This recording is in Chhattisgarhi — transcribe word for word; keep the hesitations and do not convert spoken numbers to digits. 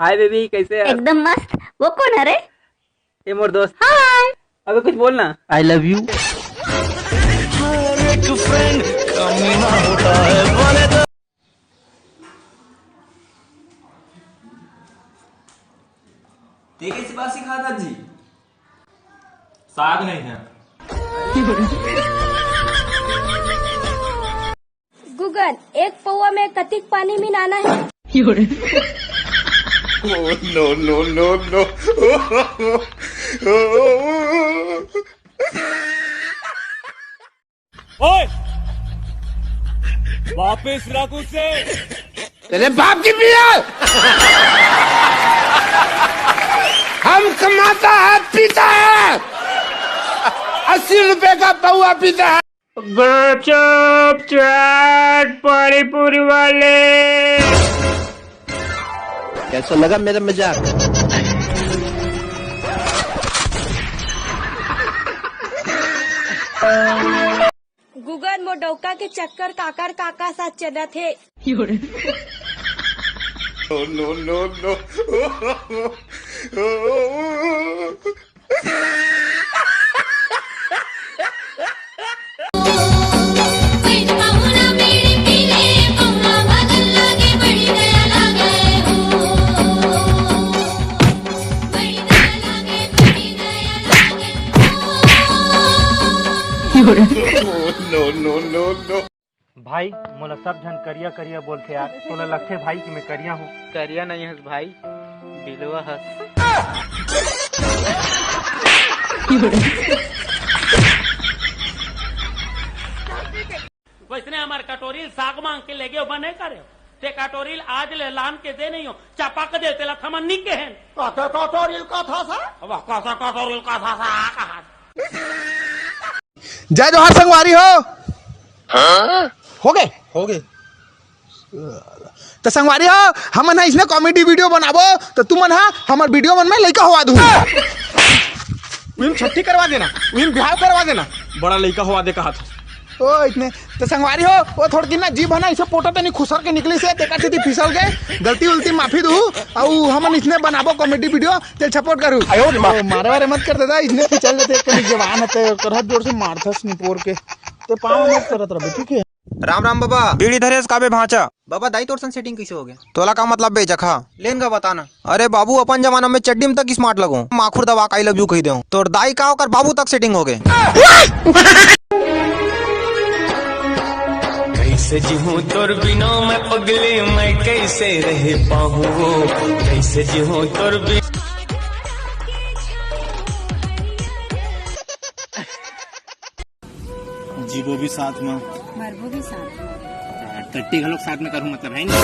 हाय बेबी, कैसे है? एकदम मस्त। वो कौन है रे? ये मोर दोस्त। हाय। अबे कुछ बोल ना। I love you। हर एक फ्रेंड कमीना होता है, बोले तो। तेरे कैसे बासी खाता जी? साग नहीं है। गूगल, एक पौवा में कतिक पानी मिलाना है? Oh, no, no, no, no। ओए, वापस रख उसे। तेरे बाप की पिया। हम कमाता है, पीता है, अस्सी रुपए का पौवा पीता है। गुपचुप, चाट, पानी पूरी वाले। कैसा लगा मेरा मजाक? गूगल, मोर डौका के चक्कर काकर काका साथ चलत हे? No, no, no, no। No, no, no, no। भाई, मोला सब झन करिया करिया बोलथे यार, तोला लगथे भाई कि मैं करिया हूँ? करिया नहीं हस भाई, बिलवा हस। वैसने हमार कटोरी साग मांग के ले गयो, बने करे। ते कटोरी आज ले लान के दे नहीं हो, चपक दे, तेला थमन निके हैं। कते कटोरी का था सा? अब कसा कटोरी का था सा, कहा? जय जोहार संगवारी हो। हाँ? हो गए? हो गए। तो संगवारी हो, हमन ह इसने comedy video बनाबो, तो तुमन ह हमर video मन में लइका होवा दू। उहिम छट्ठी करवा देना, उहिम बिहाव करवा देना, बड़ा लइका होवा दे कहा था। ओ इतने तो संगवारी हो, वो थोड़की ना जीभ है ना, इसे पोटा तनी खुसर के निकली से, तेकर सेती फिसल गए, गलती उलती माफी दू। अउ हमन इसने बनाबो comedy video, तेल support करू। आयो रे माँ। ओ, मारे वारे मत कर दादा, इसने फिसल लेते, एक कनी जवान हते, करहत जोर से मारथस निपोर के। ते पाँव मत करत रहबे, ठीक है? राम राम बाबा। बीड़ी धरेस काबे भांचा? बाबा, दाई तोर संग setting कैसे हो गया? तोला का मतलब बे जखा? लेन का बताना। अरे बाबू, अपन जमाना में चड्डी में तक smart लगो। माखुर दबा के I love you कही देहूं। तोर दाई का ओकर बाबू तक setting हो गए। कैसे जीहूं तोर बिना मैं पगली, मैं कैसे रह पाऊं, कैसे जीहूं तोर बिना। जीबो भी साथ में। मरबो भी साथ में। टट्टी घलोक साथ में करूँ, मतलब है नहीं।